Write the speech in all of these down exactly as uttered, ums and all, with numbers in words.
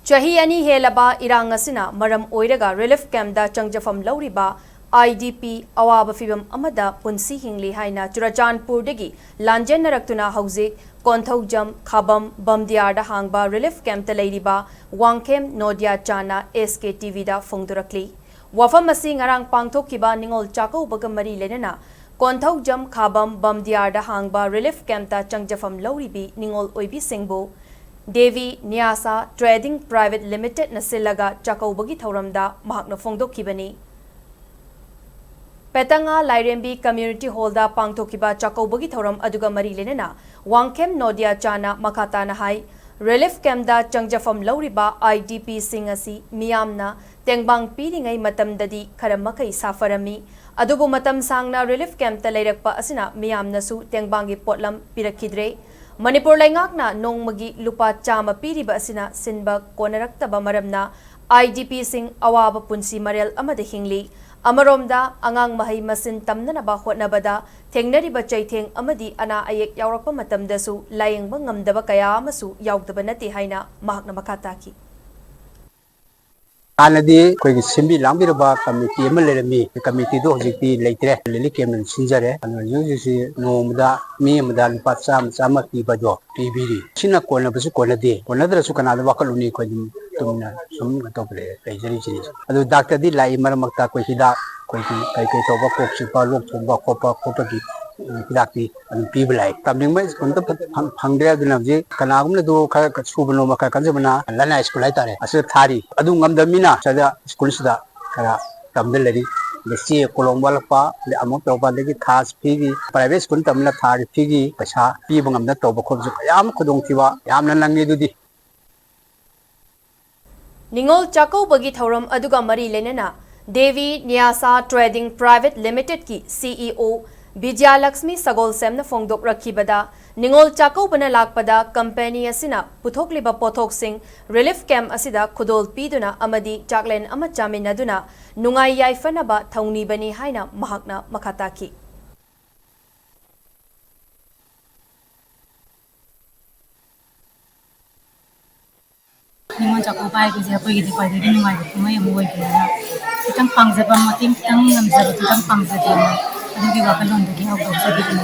ꯆꯍꯤ ꯑꯅꯤ ꯍꯦꯜꯂꯕ ꯏꯔꯥꯡ ꯑꯁꯤꯅ ꯃꯔꯝ ꯑꯣꯏꯔꯒ relief camp ꯇ ꯆꯪꯖꯐꯝ ꯂꯧꯔꯤꯕ I D P ꯑꯋꯥꯕ ꯐꯤꯚꯝ ꯑꯃꯗ ꯄꯨꯟꯁꯤ ꯍꯤꯡꯂꯤ ꯍꯥꯏꯅ ꯆꯨꯔꯆꯥꯟꯄꯨꯔꯗꯒꯤ ꯂꯥꯟꯖꯦꯟꯅꯔꯛꯇꯨꯅ ꯍꯧꯖꯤꯛ ꯀꯣꯟꯊꯧꯖꯝ ꯈꯥꯕꯝ ꯕꯝꯗꯤꯌꯥꯔꯗ ꯍꯥꯡꯕ relief camp ꯇ ꯂꯩꯔꯤꯕ ꯋꯥꯡꯈꯦꯝ ꯅꯣꯗꯤꯌꯥ ꯆꯥꯅ S K T V ꯗ ꯐꯣꯡꯗꯣꯔꯛꯂꯤ꯫ ꯋꯥꯐꯝ ꯑꯁꯤ ꯉꯔꯥꯡ ꯄꯥꯡꯊꯣꯛꯈꯤꯕ ꯅꯤꯉꯣꯜ ꯆꯥꯛꯀꯧꯕꯒ ꯃꯔꯤ ꯂꯩꯅꯅ ꯀꯣꯟꯊꯧꯖꯝ ꯈꯥꯕꯝ ꯕꯝꯗꯤꯌꯥꯔꯗ ꯍꯥꯡꯕ relief camp ꯇ ꯆꯪꯖꯐꯝ ꯂꯧꯔꯤꯕꯤ ꯅꯤꯉꯣꯜ ꯑꯣꯏꯕꯤꯁꯤꯡꯕꯨ ꯗꯦꯕꯤ ꯅꯤꯌꯥꯁꯥ Trading Private Limited ꯅ ꯁꯤꯜꯂꯒ ꯆꯥꯛꯀꯧꯕꯒꯤ ꯊꯧꯔꯝꯗ ꯃꯍꯥꯛꯅ ꯐꯣꯡꯗꯣꯛꯈꯤꯕꯅꯤ꯫ ꯄꯦꯇꯉꯥ ꯂꯥꯏꯔꯦꯝꯕꯤ Community Hall ꯗ ꯄꯥꯡꯊꯣꯛꯈꯤꯕ ꯆꯥꯛꯀꯧꯕꯒꯤ ꯊꯧꯔꯝ ꯑꯗꯨꯒ ꯃꯔꯤ ꯂꯩꯅꯅ ꯋꯥꯡꯈꯦꯝ ꯅꯣꯗꯤꯌꯥ ꯆꯥꯅ ꯃꯈꯥ ꯇꯥꯅ ꯍꯥꯏ, relief camp ꯇ ꯆꯪꯖꯐꯝ ꯂꯧꯔꯤꯕ I D P ꯁꯤꯡ ꯑꯁꯤ ꯃꯤꯌꯥꯝꯅ ꯇꯦꯡꯕꯥꯡ ꯄꯤꯔꯤꯉꯩ ꯃꯇꯝꯗꯗꯤ ꯈꯔ ꯃꯈꯩ ꯁꯥꯐꯔꯝꯃꯤ꯫ ꯑꯗꯨꯕꯨ ꯃꯇꯝ ꯁꯥꯡꯅ relief camp ꯇ ꯂꯩꯔꯛꯄ ꯑꯁꯤꯅ ꯃꯤꯌꯥꯝꯅꯁꯨ ꯇꯦꯡꯕꯥꯡꯒꯤ ꯄꯣꯠꯂꯝ ꯄꯤꯔꯛꯈꯤꯗ꯭ꯔꯦ꯫ ꯃꯅꯤꯄꯨꯔ ꯂꯩꯉꯥꯛꯅ ꯅꯣꯡꯃꯒꯤ ꯂꯨꯄꯥ ꯆꯥꯝꯃ ꯄꯤꯔꯤꯕ ꯑꯁꯤꯅ ꯁꯤꯟꯕ ꯀꯣꯟꯅꯔꯛꯇꯕ ꯃꯔꯝꯅ I D P ꯁꯤꯡ ꯑꯋꯥꯕ ꯄꯨꯟꯁꯤ ꯃꯔꯦꯜ ꯑꯃꯗ ꯍꯤꯡꯂꯤ꯫ ꯑꯃꯔꯣꯝꯗ, ꯑꯉꯥꯡ ꯃꯍꯩ ꯃꯁꯤꯡ ꯇꯝꯅꯅꯕ ꯍꯣꯠꯅꯕꯗ ꯊꯦꯡꯅꯔꯤꯕ ꯆꯩꯊꯦꯡ ꯑꯃꯗꯤ ꯑꯅꯥ ꯑꯌꯦꯛ ꯌꯥꯎꯔꯛꯄ ꯃꯇꯝꯗꯁꯨ ꯂꯥꯌꯦꯡꯕ ꯉꯝꯗꯕ ꯀꯌꯥ ꯑꯃꯁꯨ ꯌꯥꯎꯗꯕ ꯅꯠꯇꯦ ꯍꯥꯏꯅ ꯃꯍꯥꯛꯅ ꯃꯈꯥ ꯇꯥꯈꯤ꯫ ꯍꯥꯟꯅꯗꯤ ꯑꯩꯈꯣꯏꯒꯤ ꯁꯤꯟꯕꯤ ꯂꯥꯡꯕꯤꯔꯕ committee ꯑꯃ ꯂꯩꯔꯝꯃꯤ꯫ Committee ꯗꯣ ꯍꯧꯖꯤꯛꯇꯤ ꯂꯩꯇ꯭ꯔꯦ꯫ Relief camp ꯑꯣꯏꯅ ꯁꯤꯟꯖꯔꯦ꯫ ꯑꯗꯨꯅ ꯍꯧꯖꯤꯛ ꯍꯧꯖꯤꯛꯁꯤ ꯅꯣꯡꯃꯗ ꯃꯤ ꯑꯃꯗ ꯂꯨꯄꯥ ꯆꯥꯝꯃ, ꯆꯥꯝꯃ ꯄꯤꯕꯗꯣ ꯄꯤꯕꯤꯔꯤ꯫ ꯁꯤꯅ ꯀꯣꯟꯅꯕꯁꯨ ꯀꯣꯟꯅꯗꯦ꯫ ꯀꯣꯟꯅꯗ꯭ꯔꯁꯨ ꯀꯅꯥꯗ ꯋꯥꯀꯠꯂꯨꯅꯤ? ꯑꯩꯈꯣꯏ ꯑꯗꯨꯝ ꯆꯨꯝꯅ ꯁꯨꯝ ꯀꯩꯅꯣ ꯇꯧꯕ ꯂꯩ-, ꯂꯩꯖꯔꯤꯁꯤꯅꯤ꯫ ꯑꯗꯨ ꯗꯥꯛꯇꯔꯗꯤ ꯂꯥꯛꯏ ꯃꯔꯛ ꯃꯔꯛꯇ ꯑꯩꯈꯣꯏ ꯍꯤꯗꯥꯛ, ꯑꯩꯈꯣꯏꯒꯤ ꯀꯩ ꯀꯩ ꯇꯧꯕ, ꯀꯣꯛ ꯆꯤꯛꯄ, ꯂꯣꯛ ꯊꯨꯡꯕ ꯈꯣꯠꯄ ꯈꯣꯠꯄꯒꯤ, ꯎꯝ, ꯍꯤꯗꯥꯛꯇꯤ ꯑꯗꯨꯝ ꯄꯤꯕ ꯂꯥꯛꯏ꯫ ꯇꯝꯅꯤꯡꯕ ꯁ꯭ꯀꯨꯜ ꯑꯝꯇ ꯐꯪ-, ꯐꯪ-, ꯐꯪꯗ꯭ꯔꯦ꯫ ꯑꯗꯨꯅ ꯍꯧꯖꯤꯛ ꯀꯅꯥꯒꯨꯝꯕꯅ ꯑꯗꯨ ꯈꯔ ꯁꯨꯕ ꯅꯣꯝꯕ ꯈꯔ ꯀꯟꯖꯕꯅ ꯂꯅꯥꯏ ꯁ꯭ꯀꯨꯜ ꯍꯥꯏꯇꯥꯔꯦ, ꯑꯁꯤꯗ ꯊꯥꯔꯤ꯫ ꯑꯗꯨ ꯉꯝꯗꯕꯅꯤꯅ ꯁꯤꯗ ꯁ꯭ꯀꯨꯜꯁꯤꯗ ꯈꯔ ꯇꯝꯗ ꯂꯩꯔꯤ꯫ ꯑꯗꯩ ꯆꯦ ꯀꯣꯂꯣꯝ ꯋꯥꯠꯂꯛꯄ, ꯑꯗꯩ ꯑꯃꯨꯛ ꯇꯧꯕ, ꯑꯗꯒꯤ ꯊꯥ ꯐꯤꯒꯤ, private ꯁ꯭ꯀꯨꯜ ꯇꯝꯕꯅ ꯊꯥꯒꯤ ꯐꯤꯒꯤ ꯄꯩꯁꯥ ꯄꯤꯕ ꯉꯝꯗ ꯇꯧꯕ ꯈꯣꯠꯄꯁꯨ ꯀꯌꯥ ꯑꯃ ꯈꯨꯗꯣꯡꯊꯤꯕ ꯌꯥꯝꯅ ꯅꯪꯉꯤ꯫ ꯑꯗꯨꯗꯤ ꯅꯤꯉꯣꯜ ꯆꯥꯛꯀꯧꯕꯒꯤ ꯊꯧꯔꯝ ꯑꯗꯨꯒ ꯃꯔꯤ ꯂꯩꯅꯅ ꯗꯦꯕꯤ ꯅꯤꯌꯥꯁꯥ Trading Private Limited ꯀꯤ C E O ꯕꯤꯖꯌꯂꯛꯁꯃꯤ ꯁꯒꯣꯜꯁꯦꯝꯅ ꯐꯣꯡꯗꯣꯛꯂꯛꯈꯤꯕꯗ, ꯅꯤꯉꯣꯜ ꯆꯥꯛꯀꯧꯕꯅ ꯂꯥꯛꯄꯗ company ꯑꯁꯤꯅ ꯄꯨꯊꯣꯛꯂꯤꯕ ꯄꯣꯠꯊꯣꯛꯁꯤꯡ relief camp ꯑꯁꯤꯗ ꯈꯨꯗꯣꯜ ꯄꯤꯗꯨꯅ ꯑꯃꯗꯤ ꯆꯥꯛꯂꯦꯟ ꯑꯃ ꯆꯥꯃꯤꯟꯅꯗꯨꯅ ꯅꯨꯡꯉꯥꯏ ꯌꯥꯏꯐꯅꯕ ꯊꯧꯅꯤꯕꯅꯤ ꯍꯥꯏꯅ ꯃꯍꯥꯛꯅ ꯃꯈꯥ ꯇꯥꯈꯤ꯫ ꯅꯤꯉꯣꯜ ꯆꯥꯛꯀꯧꯕ ꯍꯥꯏꯕꯁꯦ ꯑꯩꯈꯣꯏꯒꯤꯗꯤ ꯈ꯭ꯋꯥꯏꯗꯒꯤ ꯅꯨꯡꯉꯥꯏꯕ ꯀꯨꯝꯍꯩ ꯑꯃ ꯑꯣꯏꯕꯅꯤꯅ, ꯈꯤꯇꯪ ꯄꯥꯡꯖꯕ, ꯃꯇꯦꯡ ꯈꯤꯇꯪ ꯉꯝꯖꯕꯗꯨꯗꯪ ꯄꯥꯡꯖꯒꯦꯅ ꯑꯗꯨꯒꯤ ꯋꯥꯈꯜꯂꯣꯟꯗꯒꯤ ꯍꯧꯗꯣꯛꯆꯈꯤꯕꯅꯦ꯫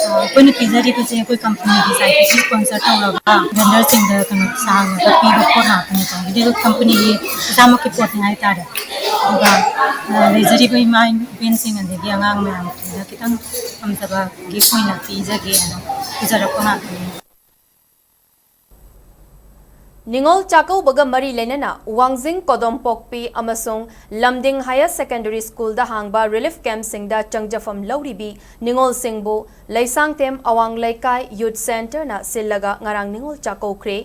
ꯑ, ꯑꯩꯈꯣꯏꯅ ꯄꯤꯖꯔꯤꯕꯁꯦ ꯑꯩꯈꯣꯏ ꯀꯝꯄꯅꯤꯒꯤ ꯁꯥꯏꯠꯇꯒꯤ ꯁ꯭ꯄꯣꯟꯁꯔ ꯇꯧꯔꯒ ꯚꯦꯟꯗꯔꯁꯤꯡꯗ ꯀꯩꯅꯣ ꯁꯥꯍꯜꯂꯒ ꯄꯤꯕ ꯄꯣꯠ ꯉꯥꯛꯇꯅꯤꯀꯣ꯫ ꯑꯗꯨꯒ ꯀꯝꯄꯅꯤꯒꯤ ꯏꯁꯥꯃꯛꯀꯤ ꯄꯣꯠꯅꯤ ꯍꯥꯏꯇꯥꯔꯦ꯫ ꯑꯗꯨꯒ, ꯑ, ꯂꯩꯖꯔꯤꯕ ꯏꯃꯥ ꯏꯕꯦꯟꯁꯤꯡ ꯑꯗꯒꯤ ꯑꯉꯥꯡ ꯃꯌꯥꯝꯁꯤꯡꯗ ꯈꯤꯇꯪ ꯉꯝꯖꯕ ꯒꯤꯐ ꯑꯣꯏꯅ ꯄꯤꯖꯒꯦꯅ ꯄꯨꯖꯔꯛꯄ ꯉꯥꯛꯇꯅꯤ꯫ ꯅꯤꯉꯣꯜ ꯆꯥꯛꯀꯧꯕꯒ ꯃꯔꯤ ꯂꯩꯅꯅ ꯋꯥꯡꯖꯤꯡ ꯀꯣꯗꯣꯝꯄꯣꯛꯄꯤ ꯑꯃꯁꯨꯡ ꯂꯝꯗꯤꯡ ꯍꯥꯌꯔ ꯁꯦꯀꯦꯟꯗꯔꯤ ꯁ꯭ꯀꯨꯜꯗ ꯍꯥꯡꯕ ꯔꯤꯂꯤꯐ ꯀꯦꯝꯞꯁꯤꯡꯗ ꯆꯪꯖꯐꯝ ꯂꯧꯔꯤꯕꯤ ꯅꯤꯉꯣꯜꯁꯤꯡꯕꯨ ꯂꯩꯁꯥꯡꯊꯦꯝ ꯑꯋꯥꯡ ꯂꯩꯀꯥꯏ ꯌꯨꯠ ꯁꯦꯟꯇꯔꯅ ꯁꯤꯜꯂꯒ ꯉꯔꯥꯡ ꯅꯤꯉꯣꯜ ꯆꯥꯛꯀꯧꯈ꯭ꯔꯦ꯫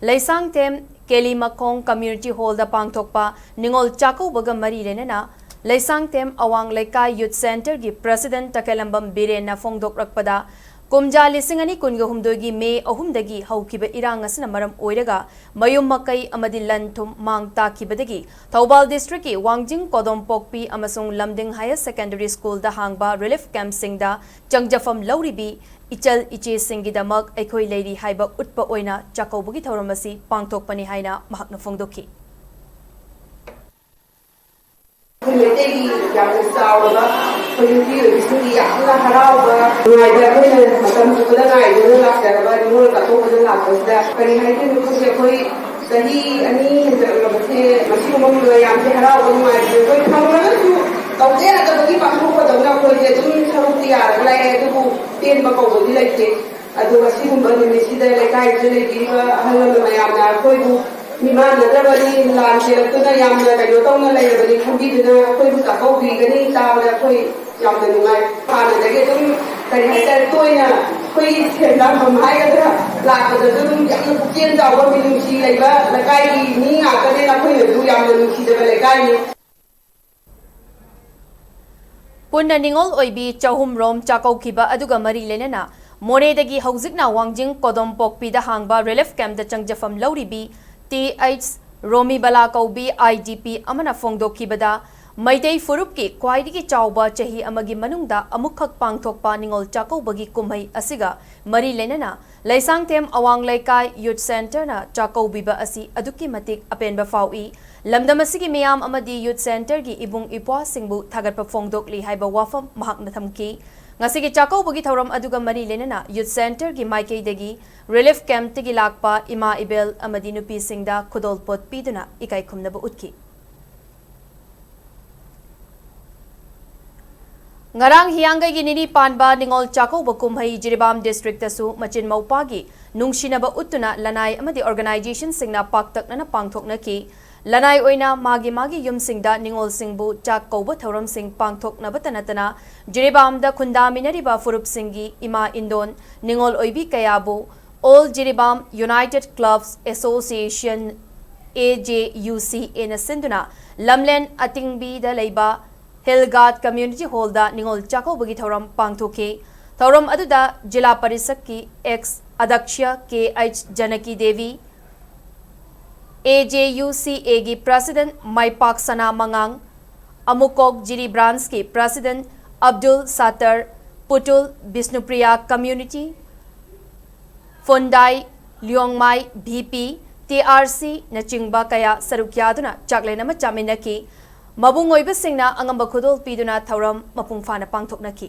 ꯂꯩꯁꯥꯡꯊꯦꯝ ꯀꯦꯂꯤꯃꯈꯣꯡ ꯀꯝꯃ꯭ꯌꯨꯅꯤꯇꯤ ꯍꯣꯜꯗ ꯄꯥꯡꯊꯣꯛꯄ ꯅꯤꯉꯣꯜ ꯆꯥꯛꯀꯧꯕꯒ ꯃꯔꯤ ꯂꯩꯅꯅ ꯂꯩꯁꯥꯡꯊꯦꯝ ꯑꯋꯥꯡ ꯂꯩꯀꯥꯏ ꯌꯨꯠ ꯁꯦꯟꯇꯔꯒꯤ ꯄ꯭ꯔꯁꯤꯗꯦꯟꯠ ꯇꯈꯦꯜꯂꯝꯕꯝ ꯕꯤꯔꯦꯟꯅ ꯐꯣꯡꯗꯣꯛꯂꯛꯄꯗ, ꯀꯨꯝꯖꯥ ꯂꯤꯁꯤꯡ ꯑꯅꯤ ꯀꯨꯟꯒ ꯍꯨꯝꯗꯣꯏꯒꯤ ꯃꯦ ꯑꯍꯨꯝꯗꯒꯤ ꯍꯧꯈꯤꯕ ꯏꯔꯥꯡ ꯑꯁꯤꯅ ꯃꯔꯝ ꯑꯣꯏꯔꯒ ꯃꯌꯨꯝ ꯃꯀꯩ ꯑꯃꯗꯤ ꯂꯟ ꯊꯨꯝ ꯃꯥꯡ ꯇꯥꯛꯈꯤꯕꯗꯒꯤ ꯊꯧꯕꯥꯜ ꯗꯤꯁꯇ꯭ꯔꯤꯛꯀꯤ ꯋꯥꯡꯖꯤꯡ ꯀꯣꯗꯣꯝꯄꯣꯛꯄꯤ ꯑꯃꯁꯨꯡ ꯂꯝꯗꯤꯡ ꯍꯥꯌꯔ ꯁꯦꯀꯦꯟꯗꯔꯤ ꯁ꯭ꯀꯨꯜꯗ ꯍꯥꯡꯕ ꯔꯤꯂꯤꯐ ꯀꯦꯝꯞꯁꯤꯡꯗ ꯆꯪꯖꯐꯝ ꯂꯧꯔꯤꯕꯤ ꯏꯆꯜ ꯏꯆꯦꯁꯤꯡꯒꯤꯗꯃꯛ ꯑꯩꯈꯣꯏ ꯂꯩꯔꯤ ꯍꯥꯏꯕ ꯎꯠꯄ ꯑꯣꯏꯅ ꯆꯥꯛꯀꯧꯕꯒꯤ ꯊꯧꯔꯝ ꯑꯁꯤ ꯄꯥꯡꯊꯣꯛꯄꯅꯤ ꯍꯥꯏꯅ ꯃꯍꯥꯛꯅ ꯐꯣꯡꯗꯣꯛꯈꯤ꯫ ꯑꯩꯈꯣꯏ ꯃꯩꯇꯩꯒꯤ ꯌꯥꯝꯅ ꯆꯥꯎꯔꯕ, ꯑꯩꯈꯣꯏ ꯅꯨꯄꯤ ꯑꯣꯏꯕꯤꯁꯤꯡꯒꯤ ꯌꯥꯝꯅ ꯍꯔꯥꯎꯕ, ꯅꯨꯡꯉꯥꯏꯕ, ꯑꯩꯈꯣꯏꯅ ꯃꯇꯝ ꯆꯨꯞꯄꯗ ꯉꯥꯏꯗꯨꯅ ꯂꯥꯛꯆꯔꯕ ꯅꯤꯉꯣꯜ ꯆꯥꯛꯀꯧꯕꯗ ꯂꯥꯛꯄꯁꯤꯗ ꯀꯔꯤ ꯍꯥꯏꯗꯣꯏꯅꯣ ꯈꯪꯗꯦ꯫ ꯑꯩꯈꯣꯏ ꯆꯍꯤ ꯑꯅꯤ ꯍꯦꯟꯖꯜꯂꯛꯂꯕꯁꯦ ꯃꯁꯤꯒꯨꯝꯕ ꯃꯌꯥꯝꯁꯦ ꯍꯔꯥꯎꯕ ꯅꯨꯡꯉꯥꯏꯕꯁꯦ ꯑꯩꯈꯣꯏ ꯐꯪꯉꯒꯁꯨ ꯇꯧꯗ ꯌꯥꯗꯕꯒꯤ ꯄꯥꯡꯊꯣꯛꯄꯗꯧꯅ ꯑꯩꯈꯣꯏꯁꯦ ꯑꯗꯨꯝ ꯁꯔꯨꯛꯇꯤ ꯌꯥꯔꯒ ꯂꯥꯛꯑꯦ, ꯑꯗꯨꯕꯨ ꯄꯦꯟꯕ ꯀꯧꯕꯗꯤ ꯂꯩꯇꯦ꯫ ꯑꯗꯨꯒ ꯁꯤꯒꯨꯝꯕ ꯅꯨꯃꯤꯠꯁꯤꯗ ꯂꯩꯀꯥꯏꯁꯤꯗ ꯂꯩꯕꯤꯔꯤꯕ ꯑꯍꯜ ꯂꯃꯟ ꯃꯌꯥꯝꯅ ꯑꯩꯈꯣꯏꯕꯨ ꯃꯤꯃꯥꯟꯅꯗ꯭ꯔꯕꯅꯤ, ꯂꯥꯟ ꯆꯦꯜꯂꯛꯇꯨꯅ ꯌꯥꯝꯅ ꯀꯩꯅꯣ ꯇꯧꯅ ꯂꯩꯔꯕꯅꯤ ꯈꯟꯕꯤꯗꯨꯅ ꯑꯩꯈꯣꯏꯕꯨ ꯆꯥꯛꯀꯧꯕꯤꯒꯅꯤ꯫ ꯇꯥꯕꯗ ꯑꯩꯈꯣꯏ ꯌꯥꯝꯅ ꯅꯨꯡꯉꯥꯏ꯫ ꯍꯥꯟꯅꯗꯒꯤ ꯑꯗꯨꯝ, ꯀꯔꯤ ꯍꯥꯏꯇꯥꯔꯦ, ꯇꯣꯏꯅ ꯑꯩꯈꯣꯏꯒꯤ ꯁꯦꯟꯗꯥꯟꯐꯝ ꯍꯥꯏꯒꯗ꯭ꯔꯥ, ꯂꯥꯛꯄꯗꯁꯨ ꯑꯗꯨꯝ ꯌꯥꯝꯅ ꯄꯨꯛꯆꯦꯜ ꯆꯥꯎꯕ, ꯃꯤꯅꯨꯡꯁꯤ ꯂꯩꯕ ꯂꯩꯀꯥꯏꯒꯤ ꯃꯤ ꯉꯥꯛꯇꯅꯦꯅ ꯑꯩꯈꯣꯏꯅꯁꯨ ꯌꯥꯝꯅ ꯅꯨꯡꯁꯤꯖꯕ ꯂꯩꯀꯥꯏꯅꯤ꯫ ꯄꯨꯟꯅ ꯅꯤꯉꯣꯜ ꯑꯣꯏꯕꯤ ꯆꯍꯨꯝꯔꯣꯝ ꯆꯥꯛꯀꯧꯈꯤꯕ ꯑꯗꯨꯒ ꯃꯔꯤ ꯂꯩꯅꯅ ꯃꯣꯔꯦꯗꯒꯤ ꯍꯧꯖꯤꯛꯅ ꯋꯥꯡꯖꯤꯡ ꯀꯣꯗꯣꯝꯄꯣꯛꯄꯤꯗ ꯍꯥꯡꯕ ꯔꯤꯂꯤꯐ ꯀꯦꯝꯞꯇ ꯆꯪꯖꯐꯝ ꯂꯧꯔꯤꯕꯤ ꯇꯤ ꯑꯩꯆ ꯔꯣꯃꯤꯕꯂꯥ ꯀꯧꯕꯤ ꯑꯥꯏ ꯗꯤ ꯄꯤ ꯑꯃꯅ ꯐꯣꯡꯗꯣꯛꯈꯤꯕꯗ, ꯃꯩꯇꯩ ꯐꯨꯔꯨꯞꯀꯤ ꯈ꯭ꯋꯥꯏꯗꯒꯤ ꯆꯥꯎꯕ ꯆꯍꯤ ꯑꯃꯒꯤ ꯃꯅꯨꯡꯗ ꯑꯃꯨꯛꯈꯛ ꯄꯥꯡꯊꯣꯛꯄ ꯅꯤꯉꯣꯜ ꯆꯥꯛꯀꯧꯕꯒꯤ ꯀꯨꯝꯍꯩ ꯑꯁꯤꯒ ꯃꯔꯤ ꯂꯩꯅꯅ ꯂꯩꯁꯥꯡꯊꯦꯝ ꯑꯋꯥꯡ ꯂꯩꯀꯥꯏ ꯌꯨꯠ ꯁꯦꯟꯇꯔꯅ ꯆꯥꯛꯀꯧꯕꯤꯕ ꯑꯁꯤ ꯑꯗꯨꯛꯀꯤ ꯃꯇꯤꯛ ꯑꯄꯦꯟꯕ ꯐꯥꯎꯏ꯫ ꯂꯝꯗꯝ ꯑꯁꯤꯒꯤ ꯃꯤꯌꯥꯝ ꯑꯃꯗꯤ ꯌꯨꯠ ꯁꯦꯟꯇꯔꯒꯤ ꯏꯕꯨꯡ ꯏꯄ꯭ꯋꯥꯁꯤꯡꯕꯨ ꯊꯥꯒꯠꯄ ꯐꯣꯡꯗꯣꯛꯂꯤ ꯍꯥꯏꯕ ꯋꯥꯐꯝ ꯃꯍꯥꯛꯅ ꯊꯝꯈꯤ꯫ ꯉꯁꯤꯒꯤ ꯆꯥꯛꯀꯧꯕꯒꯤ ꯊꯧꯔꯝ ꯑꯗꯨꯒ ꯃꯔꯤ ꯂꯩꯅꯅ ꯌꯨꯠ ꯁꯦꯟꯇꯔꯒꯤ ꯃꯥꯏꯀꯩꯗꯒꯤ ꯔꯤꯂꯤꯐ ꯀꯦꯝꯞꯇꯒꯤ ꯂꯥꯛꯄ ꯏꯃꯥ ꯏꯕꯦꯜ ꯑꯃꯗꯤ ꯅꯨꯄꯤꯁꯤꯡꯗ ꯈꯨꯗꯣꯜꯄꯣꯠ ꯄꯤꯗꯨꯅ ꯏꯀꯥꯏ ꯈꯨꯝꯅꯕ ꯎꯠꯈꯤ꯫ ꯉꯔꯥꯡ ꯍꯤꯌꯥꯡꯒꯩꯒꯤ ꯅꯤꯅꯤ ꯄꯥꯟꯕ ꯅꯤꯉꯣꯜ ꯆꯥꯛꯀꯧꯕ ꯀꯨꯝꯍꯩ ꯖꯤꯔꯤꯕꯥꯝ ꯗꯤꯁꯇ꯭ꯔꯤꯛꯇꯁꯨ ꯃꯆꯤꯟ ꯃꯧꯄꯥꯒꯤ ꯅꯨꯡꯁꯤꯅꯕ ꯎꯠꯇꯨꯅ ꯂꯅꯥꯏ ꯑꯃꯗꯤ ꯑꯣꯔꯒꯅꯥꯏꯖꯦꯁꯟꯁꯤꯡꯅ ꯄꯥꯛꯇꯛꯅꯅ ꯄꯥꯡꯊꯣꯛꯅꯈꯤ꯫ ꯂꯅꯥꯏ ꯑꯣꯏꯅ ꯃꯥꯒꯤ ꯃꯥꯒꯤ ꯌꯨꯝꯁꯤꯡꯗ ꯅꯤꯉꯣꯜꯁꯤꯡꯕꯨ ꯆꯥꯛ ꯀꯧꯕ ꯊꯧꯔꯝꯁꯤꯡ ꯄꯥꯡꯊꯣꯛꯅꯕꯇ ꯅꯠꯇꯅ ꯖꯤꯔꯤꯕꯥꯝꯗ ꯈꯨꯟꯗꯥꯃꯤꯟꯅꯔꯤꯕ ꯐꯨꯔꯨꯞꯁꯤꯡꯒꯤ ꯏꯃꯥ ꯏꯟꯗꯣꯟ ꯅꯤꯉꯣꯜ ꯑꯣꯏꯕꯤ ꯀꯌꯥꯕꯨ All Jiribam United Clubs Association, A J U C A ꯅ ꯁꯤꯟꯗꯨꯅ ꯂꯝꯂꯦꯟ ꯑꯇꯤꯡꯕꯤꯗ ꯂꯩꯕ ꯍꯤꯜ ꯒꯥꯔꯗ ꯀꯝꯃ꯭ꯌꯨꯅꯤꯇꯤ ꯍꯣꯜꯗ ꯅꯤꯉꯣꯜ ꯆꯥꯛꯀꯧꯕꯒꯤ ꯊꯧꯔꯝ ꯄꯥꯡꯊꯣꯛꯈꯤ꯫ ꯊꯧꯔꯝ ꯑꯗꯨꯗ ꯖꯤꯂꯥ ꯄꯔꯤꯁꯠꯀꯤ ꯑꯦꯛꯁ ꯑꯗꯛꯁ꯭ꯌ K H Janaki Devi, A J U C A ꯒꯤ ꯄ꯭ꯔꯦꯁꯤꯗꯦꯟꯠ ꯃꯥꯏꯄꯥꯛ ꯁꯅꯥ ꯃꯉꯥꯡ, ꯑꯃꯨꯀꯣꯛ ꯖꯤꯔꯤ ꯕ꯭ꯔꯥꯟꯆꯀꯤ president Abdul Sattar, Putul Bishnupriya community, Phundai, Liangmai, V P, T R C ꯅꯆꯤꯡꯕ ꯀꯌꯥ ꯁꯔꯨꯛ ꯌꯥꯗꯨꯅ ꯆꯥꯛꯂꯦꯟ ꯑꯃ ꯆꯥꯃꯤꯟꯅꯈꯤ꯫ ꯃꯕꯨꯡ ꯑꯣꯏꯕꯁꯤꯡꯅ ꯑꯉꯝꯕ ꯈꯨꯗꯣꯜ ꯄꯤꯗꯨꯅ ꯊꯧꯔꯝ ꯃꯄꯨꯡ ꯐꯥꯅ ꯄꯥꯡꯊꯣꯛꯅꯈꯤ꯫